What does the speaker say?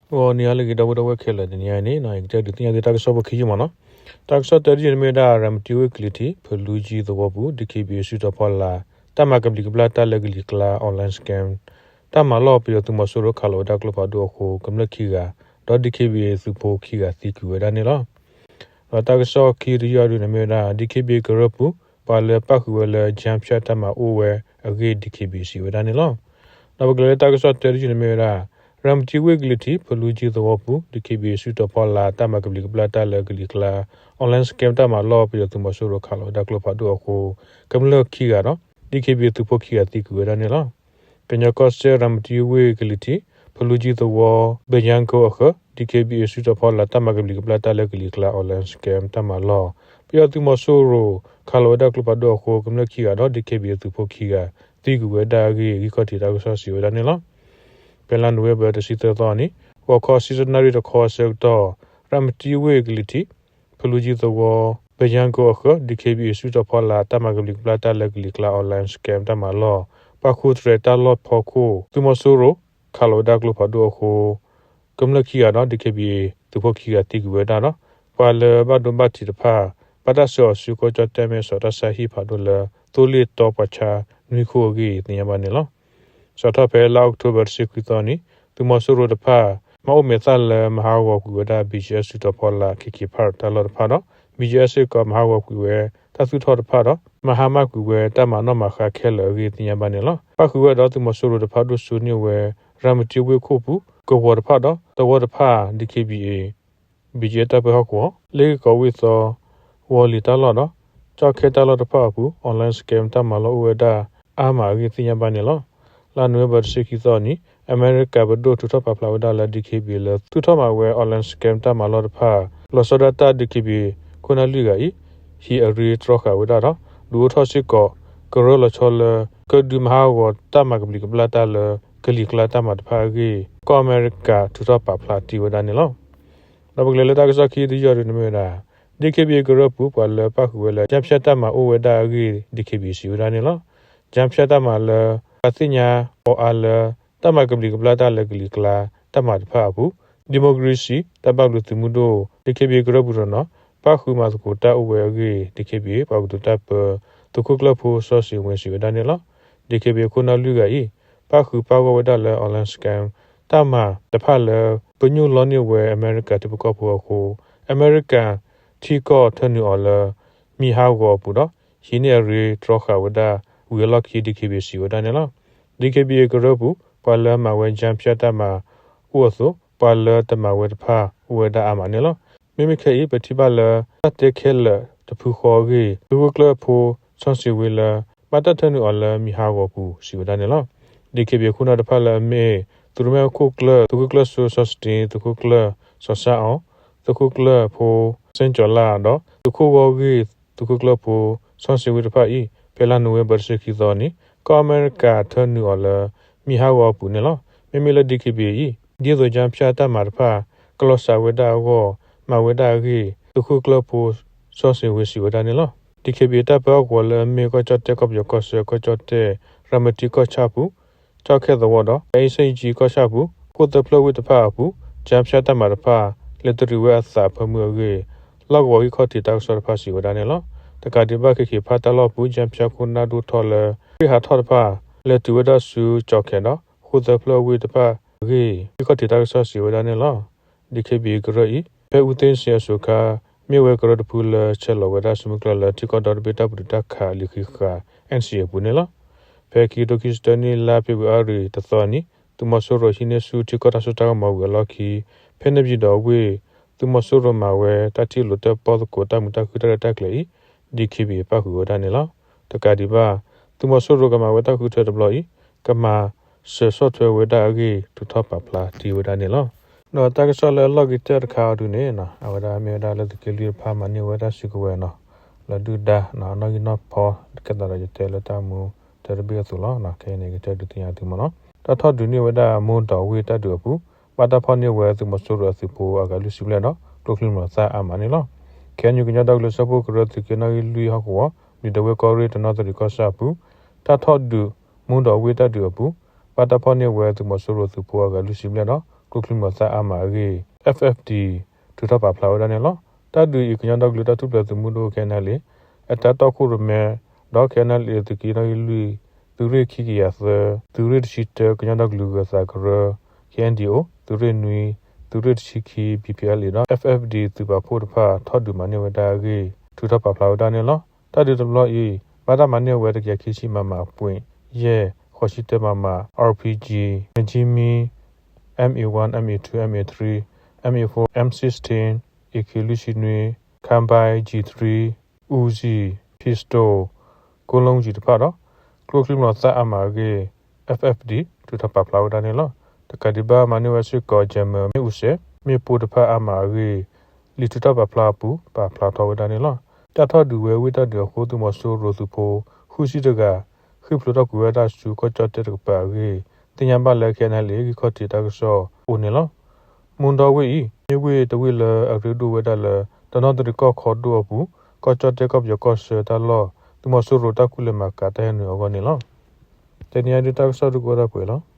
ဂီၤနံၤဟါလၢအဂ့ၤ ဒီပုၢ်ဝဲၢ်ခဲလၢာ်, တနံၤအံၤန့ၣ် ယကတဲဒုးသ့ၣ်ညါသုတၢ်ကစီၣ်ဖိခံယုၢ်မးနီၤ. တၢ်ကစီၣ်တၢတယုၢ်န့ၣ်မ့ၢ်ဝဲဒၣ် ရၤမတံဝ့ၢ်ကလံၤထံး ဖလူကၠံသဝီပူၤ DKBA စုတီၤဖီလာ် တၢ်မၤကဘျံးကဘျၣ်တၢ်လၢကလံၤကျါ online scam တၢ်မၤလီၢ် ပယီၤသုးမီၤစိရိၤခးလီၤဝဲဒၣ်ကျိဖးဒိၣ်အဃိ ကမျၢၢ်ခံဂၤ ဒီး DKBA သုးဖိခံဂၤသံကွံာ်ဝဲဒၣ်န့ၣ်လီၤ. ဒီးတၢ်ကစီၣ်ခံတယုၢ်အံၤဒုန့ၣ်မ့ၢ်ဝဲဒၣ် DKBA ကရၢပူၤ ပှၤလၢပၣ်ဃုာ်ဝဲလၢ ကၠၣ်ဖၠၣ်တၢ်မၤအိၣ်ဝဲအဂ့ၢ် DKBA စံးဝဲဒၣ်န့ၣ်လီၤ. ဒီးပကလဲၤလၢတၢ်ကစီၣ်တၢတယုၢ်န့ၣ်မ့ၢ်ဝဲဒၣ် ရၤမတံဝ့ၢ်ကလံၤထံး ဖလူကၠံသဝီပူၤ DKBA စုတီၤဖီလာ် တၢ်မၤကဘျံးကဘျၣ်တၢ်လၢကလံၤကျါ online scam တၢ်မၤလီၢ် ပယီၤသုးမီၤစိရိၤခးလီၤဝဲဒၣ်ကျိဖးဒိၣ်အဃိ ကမျၢၢ်ခံဂၤဒီး DKBA သုးဖိခံဂၤသံကွံာ်ဝဲဒၣ်န့ၣ်လီၤ. ကညီကီၢ်စဲၣ် ရၤမတံဝ့ၢ်ကလံၤထံး ဖလူကၠံသဝီ ဘယၣ်ကိအဃၢၤ DKBA စုတီၤဖီလာ် တၢ်မၤကဘျံးကဘျၣ်တၢ်လၢကလံၤကျါ online scam တၢ်မၤလီၢ် ပယီၤသုးမီၤစိရိၤခးလီၤဝဲဒၣ်ကျိဖးဒိၣ်အဃိ ကမျၢၢ်ခံဂၤဒီး DKBA သုးဖိခံဂၤ သံကွံာ်ဝဲဒၣ်အဂ့ၢ် ဂံၢ်ခီၣ်ထံးတၢ်ကစီၣ်စံးဝဲဒၣ်န့ၣ်လီၤ. ဖဲလါနိၣ်ဝ့ဘၢၣ် တဆံသၢသီန့ၣ် ဂီၤခီဆံတၢနၣ်ရံၣ်တခီအဆၢကတီၢ် ရၤမတံဝ့ၢ်ကလံၤထံး ဖလူကၠံသဝီ ဘယၣ်ကိအဃၢၤ DKBA စုတီၤဖီလာ် တၢ်မၤကဘျံးကဘျၣ်တၢ်လၢကလံၤကျါ online scam တၢ်မၤလီၢ် ပှၤဃုထြဲးတၢ်လီၢ်ဖီခိၣ် သုးမီၤစိရိၤခးလီၤဝဲဒၣ်ကျိဖးဒိၣ်အဃိ ကမျၢၢ်ခံဂၤဒီး DKBA သုးဖိခံဂၤသံကွံာ်ဝဲဒၣ်ဒီး ပှၤလၢဘၣ်ဒိဘၣ်ထံးတဖၣ် ဘၣ်တၢ်ဆှၢအီၤဆူကီၢ်ကၠီၣ်တဲၣ် မဲၢ်ဆီးတၢ်ဆါဟံၣ်ဖးဒိၣ်လၢ သိလ့ၣ်တီပှၤဆါနွံခိၣ်အဂ့ၢ် သ့ၣ်ညါဘၣ်န့ၣ်လီၤ. စးထီၣ်ဖဲလါအီးကထိဘၢၣ် တဆံခွံသီန့ၣ် သုးမီၤစိရိၤတဖၣ် မၤအိၣ်မဲာ်သၣ်လၢမၤဟးဂီၤကွံာ်ဝဲဒၣ် ဘံၣ်ကၠံအၣ်စုတီၤဖီလာ် ခ့ၣ်ခ့ၣ်ဖၣ်တၢ်လီၢ်တဖၣ်ဒီး ဘံၣ်ကၠံအၣ်စ့ၢ်ကီး မၤဟးဂီၤကွံာ်ဝဲတၢ်သူၣ်ထီၣ်တဖၣ်ဒီး မၤဟါမၢ်ကွံာ်ဝဲတၢ်မၤနီၣ်မၤဃါခဲလၢာ်အဂ့ၢ် သ့ၣ်ညါဘၣ်န့ၣ်လီၤ. ပၣ်ဃုာ်ဝဲဒီးသုးမီၤစိရိၤတဖၣ်ဒိၣ်စိန့ၢ်ဝဲ ရၤမတံဝ့ၢ်ခိၣ်ပူၤ ကဝီၤတဖၣ်ဒီး သဝီတဖၣ် DKBA ဘံၣ်ကၠံအၣ်တၢ်ပၢဟီၣ်ကဝီၤ လ့ၣ်ကီးဝ့ၢ်သီ ဝီၤလ့ၤတၢ်လီၢ်ဒီး ကၠီၣ်ခဲတၢ်လီၢ်တဖၣ်အပူၤ online scam တၢ်မၤလီၢ်အိၣ်ဝဲဒၣ်အါမးအဂ့ၢ်သ့ၣ်ညါဘၣ်န့ၣ်လီၤ. လါနိၣ်ဝ့ဘၢၣ် တဆံခံသီန့ၣ် အမဲရကၤပဒိၣ်ထုးထီၣ်ပာ်ဖျါဝဲဒၣ်လၢ DKBA လၢသူၣ်ထီၣ်မၤဝဲ online scam တၢ်မၤလီၢ်တဖၣ် လီၤဆီဒၣ်တၢ် DKBA ခိၣ်နၢ်လွံၢ်ဂၤအံၤ ဟံးအရ့တြီဃာ်ဝဲဒၣ်ဒီး ဒုးအိၣ်ထီၣ်စ့ၢ်ကီး ကရၢလီၤဆီလၢ ကဒုးမၤဟးဂီၤတၢ်မၤကဘျံးကဘျၣ်တၢ်လၢ ကလံၤကျါတၢ်မၤတဖၣ်အဂ့ၢ် ကီၢ်အမဲရကၤထုးထီၣ်ပာ်ဖျါတ့ၢ်ဝဲဒၣ်န့ၣ်လီၤ. ဒီးပကလဲၤလၢတၢ်ကစီၣ်ခံတယုၢ်အံၤဒုန့ၣ်မ့ၢ်ဝဲဒၣ် DKBA ကရၢပူၤ ပှၤလၢပၣ်ဃုာ်ဝဲလၢ ကၠၣ်ဖၠၣ်တၢ်မၤအိၣ်ဝဲဒၣ်အဂ့ၢ် DKBA စံးဝဲဒၣ်န့ၣ်လီၤ. ကၠၣ်ဖၠၣ်တၢ်မၤလၢ ပှၤသ့ၣ်ညါအီၤအါလၢ တၢ်မၤကဘျံးကဘျၣ်တၢ်လၢကလံၤကျါ တၢ်မၤတဖၣ်အပူၤ ဒံၣ်မိၣ်ကရ့စံၣ် တၢ်ဘၣ်ဘျုးသုးမုၢ်ဒိၣ် DKBA ကရၢပူၤတနီၤ ပၣ်ဃုာ်မၤသကိးတၢ်အိၣ်ဝဲအဂ့ၢ် DKBA ပှၤကတိၤတၢ်ပၢ သုးခိၣ်ကျၢၢ်ဖိ စီၤစ့ၣ်ဝ့ စံးဝဲဒၣ်န့ၣ်လီၤ. DKBA ခိၣ်နၢ်လွံၢ်ဂၤအံၤ ပၣ်ဃုာ်ပၣ်ဂီၢ်ဝဲဒၣ်လၢ online scam တၢ်မၤတဖၣ်လၢ ပညိၣ်လီန့ၢ်ဝဲအမဲရကၤထံဖိကီၢ်ဖိအဃိ အမဲရကၤထံကီၢ်ထၢနုာ်အီၤလၢ မံၤဟးဂီၤအပူၤဒီး ဟံးန့ၢ်အရ့တြီဃာ်ဝဲဒၣ်ဝံၤအလီၢ်ခံ DKBA စံးဝဲဒၣ်န့ၣ်လီၤ. DKBA ကရၢပူၤ ပှၤလၢမၤဝဲ ကၠၣ်ဖၠၣ်တၢ်မၤအိၣ်အသိး ပှၤလၢတမၤဝဲတဖၣ်အိၣ်ဝဲဒၣ်အါမးန့ၣ်လီၤ. မ့မ့ၢ်ခဲအံၤ ပထံၣ်ဘၣ်လၢ တၢ်တဲခဲလၢာ်တဖုဃီအဂ့ၢ် သုးခိၣ်ကျၢၢ်ဖိ စီၤစ့ၣ်ဝ့လၢ ဘၣ်တၢ်ထၢနုာ်အီၤလၢမံၤဟးဂီၤပူၤ စံးဝဲဒၣ်န့ၣ်လီၤ. DKBA ခိၣ်နၢ်တဖၣ်လၢအမ့ၢ် သုးရမဲခိၣ်ကျၢၢ် သုးခိၣ်ကျၢၢ်စိ စီၤစတ့ သုးခိၣ်ကျၢၢ်စီၤစၣ်အီ သုးခိၣ်ကျၢၢ်ဖိ စဲကၠီၤလၣ်ဒီး သုးခိၣ်ဂီၢ်ဂ့ၢ် သုးခိၣ်ကျၢၢ်ဖိ စီၤစ့ၣ်ဝ့တဖၣ်အံၤ ဖဲလါနိၣ်ဝ့ဘၢၣ် တဆံခံသီန့ၣ် ကီၢ်အမဲရကၤထၢနုာ်အီၤလၢ မံၤဟးဂီၤအပူၤန့ၣ်လီၤ. မ့မ့ၢ်လၢ DKBA အံၤ ဒ်သိးကၠၣ်ဖၠၣ်တၢ်မၤတဖၣ် ကလီၤစးဝဲဒၣ်အဂီၢ် မၤဝဲဒၣ်အဂ့ၢ် သုးခိၣ်ကျၢၢ်ဖိ စီၤစ့ၣ်ဝ့ စံးဝဲဒၣ်န့ၣ်လီၤ. DKBA တၢ်ပၢဟီၣ်ကဝီၤလၢအမ့ၢ် ကီၢ်ကၠီၣ်တဲၣ် ကီၢ်ပယီၤကီၢ်ဆၢ ကီၢ်ကၠီၣ်တဲၣ် ရၤမတံကီၢ်ဆၣ်ပူၤ ကၠီၣ်ခဲသဝီဒီး အ့စ့ၣ်ကၠံကီၢ်ဆၣ်ပူၤ ဃိၣ်သၢဖျၢၣ်ဝ့ၢ်တဖၣ်အပူၤ ကၠၣ်ဖၠၣ်တၢ်မၤတဖၣ် လဲၤတရံးဝဲအသးအဖၢမုၢ်အဂ့ၢ် လီၢ်ကဝီၤဂံၢ်ခီၣ်ထံးတၢ်ကစီၣ်တဖၣ်စံးဝဲဒၣ်န့ၣ်လီၤ. တကးဒံးဘၣ် ခ့ၣ်ခ့ၣ်ဖးတၢ်လီၢ်ပူၤ ကၠၣ်ဖၠၣ်ခိၣ်နၢ်ဒိၣ်ထီၣ်လၢ ခရံာ်ဟးထီၣ်တဖၣ် လဲၤတုၤဝဲဒၣ်ဆူကၠီၣ်ခဲဒီး ဃိၣ်သၢဖျၢၣ်ဝ့ၢ်တဖၣ်အဂ့ၢ် ဂံၢ်ခီၣ်ထံးတၢ်ကစီၣ်စံးဝဲဒၣ်န့ၣ်လီၤ. DKBA ကရၢအံၤ ဖဲအူသ့ၣ်စ့အစိၤအခါ မ့ၢ်ဝဲကရၢတဖုလၢဆဲးလီၤဝဲဒၣ်ဆူမုၢ်ကျၢၢ်လၢ ထံကီၢ်ဒီတဘ့ၣ်တၢ်ပတုာ်တၢ်ခးအလံာ်ဃံးဃာ် NCA အပူၤန့ၣ်လီၤ. ဖဲခံကထိခံဆံတၢနံၣ် လါဖ့ၤဘြူၤအါရံၤတသီနံၤ သုးမီၤစိရိၤဟံးန့ၢ်ဆူထံကီၢ်တၢ်စိတၢ်ကမီၤဝံၤအလီၢ်ခံ ဖဲန့ၣ်ပၠံၤဒီးဝ့ၢ် သုးမီၤစိရိၤမၤဝဲတၢ်ထံၣ်လိာ်တၢၣ်ပီၣ်သကိး တၢ်မုာ်တၢ်ခုၣ်တၢ်ရဲၣ်တၢ်ကျဲၤအံၤ DKBA ပၣ်ဃုာ်ဝဲဒၣ်န့ၣ်လီၤ. တကးဒံးဘၣ် သုးမီၤစိရိၤကမၤဝဲတၢ်ဃုထၢတဘျီအံၤ ကမၤစၢၤဆီၣ်ထွဲဝဲဒၣ်အဂ့ၢ် ထုးထီၣ်ပာ်ဖျါတ့ၢ်ဝဲဒၣ်န့ၣ်လီၤ. ဒီးတၢ်ကစီၣ်လၢအလီၢ်ခံကတၢၢ်တခါအံၤဒုန့ၣ် အဝဲဒၣ်မ့ၢ်ဝဲဒၣ်လၢသုးက့လွံၢ်တဖၣ်မၤန့ၢ်ဝဲတၢ်စုကဝဲၤနီၤ လၢဒုၣ်ဒါနီၤ အနီၣ်ဂံၢ်နီၣ်ဖီ ကဲသးဒီးယတဲလၢတၢ်မူတၢ်တဘ့ၣ်အသိးလီၤ. ခဲအံၤန့ၣ် ကတဲဒုးသ့ၣ်ညါသုမးနီၤ တၢ်ထီၣ်ဒုးန့ၢ်ဝဲဒၣ်မူဒီးဝ့ၢ်တၢ်ဒုးအပူၤ ဘၣ်တၢ်ဖီၣ်န့ၢ်ဝဲသုးမီၤစိရိၤအသုးဖိအဂၤလွံၢ်ဆံဘျဲၣ်ဒီး ကျိချံမျိာ်သၣ်အါမးန့ၣ်လီၤ. ခဲအံၤ ကညီဒီကလုာ်စၢဖှိၣ်ကရၢသုးက့နီၣ်ဂံၢ်လွံၢ်ဟီၣ်ကဝီၤ ဘျံးဒဝဲၢ်ကီၢ်ရ့ၣ်တနီသရံၣ်ကီၢ်ဆၣ်အပူၤ တၢ်ထီၣ်ဒုးမူဒီးဝ့ၢ်တၢ်ဒုးအပူၤ ဘၣ်တၢ်ဖီၣ်န့ၢ်ဝဲသုးမီၤစိရိၤသုးဖိအဂၤလွံၢ်ဆံဘျဲၣ်ဒီး ကျိချံမျိာ်သၣ်အါမးအဂ့ၢ် F F D ထုးထီၣ်ပာ်ဖျါဝဲဒၣ်န့ၣ်လီၤ. တၢ်ဒုးအံၤ ကညီဒီကလုာ်တၢ်ထူၣ်ဖျဲးသုးမုၢ်ဒိၣ် K N L A အတၢ်တီခိၣ်ရိၣ်မဲ ဒီး K N L A သုးက့နီၣ်ဂံၢ်လွံၢ် သုးရ့ၣ်ခံကယၤသၢ သုးရ့ၣ်တဆံတၢ ကညီဒီကလုာ်ဂၢၤသးကရၢ K N D O သုးရ့ၣ်နွံ သုးရ့ၣ်တဆံခံ B P L A ဒီး F F D သုးပာ်ဖှိၣ်တဖၣ် ထီၣ်ဒုးမၤန့ၢ်ဝဲဒၣ်အဂ့ၢ် ထုးထီၣ်ပာ်ဖျါဝဲဒၣ်န့ၣ်လီၤ. တၢ်ဒုးတဘျီအံၤ ဘၣ်တၢ်မၤန့ၢ်ဝဲ တကယၤခံဆံ မမ အပွင့် ယဲၢ် ဃိးဆံတၢ မမ R P G မ့ၢ်ကၠံမံ M A one, M A two, M A three, M A four, M sixteen, A K လွံၢ်ဆံနွံ, Carbine G three, Uzi, Pistol, ကၠိလိယံၤတဖၣ်ဒီး ကျိချံမျိာ်သၣ်အါမးအဂ့ၢ် F F D ထုးထီၣ်ပာ်ဖျါဝဲဒၣ်န့ၣ်လီၤ. တကးဒံးဘၣ် မၤန့ၢ်ဝဲစ့ၢ်ကီး Jammer မ့ၣ်အူစဲး မ့ၣ်ပိၢ်တဖၣ်အါမးအဂ့ၢ် လံာ်ထုးထီၣ်ပာ်ဖျါအပူၤ ပာ်ဖျါထီၣ်ဝဲဒၣ်န့ၣ်လီၤ. တၢ်ထီၣ်ဒုးဝဲဝ့ၢ်တၢ်ဒုးအဃိ သုးမီၤစိရိၤသုးဖိ ဃုဆံတဂၤ ဃ့ၢ်ဖျိးထီၣ်ကွံာ်ဝဲဒၣ်ဆူ ကီၢ်ကၠီၣ်တဲၣ်တကပၤအဂ့ၢ် သ့ၣ်ညါဘၣ်လၢ K N L A ဂံၢ်ခီၣ်ထံးတၢ်ကစီၣ်အိၣ်န့ၣ်လီၤ. မူဒီဝ့ၢ်အံၤ မ့ၢ်ဝ့ၢ်တဝ့ၢ်လၢအရ့ဒိၣ်ဝဲဒၣ်လၢ တနီသရံၣ်ကီၢ်ခီဒိၣ်အပူၤ ကီၢ်ကၠီၣ်တဲၣ်ကီၢ်ပယီၤကီၢ်ဆၢတၢ်လီၢ် သုးမီၤစိရိၤတၢ်ကူၣ်လဲၤမၤကၤတၢ်ဟဲနုာ်အဂီၢ်န့ၣ်လီၤ. တနံၤအံၤဒုးတၢ်ကစီၣ်ဒုးကအိၣ်ဒၣ်ပှဲၤလီၤ.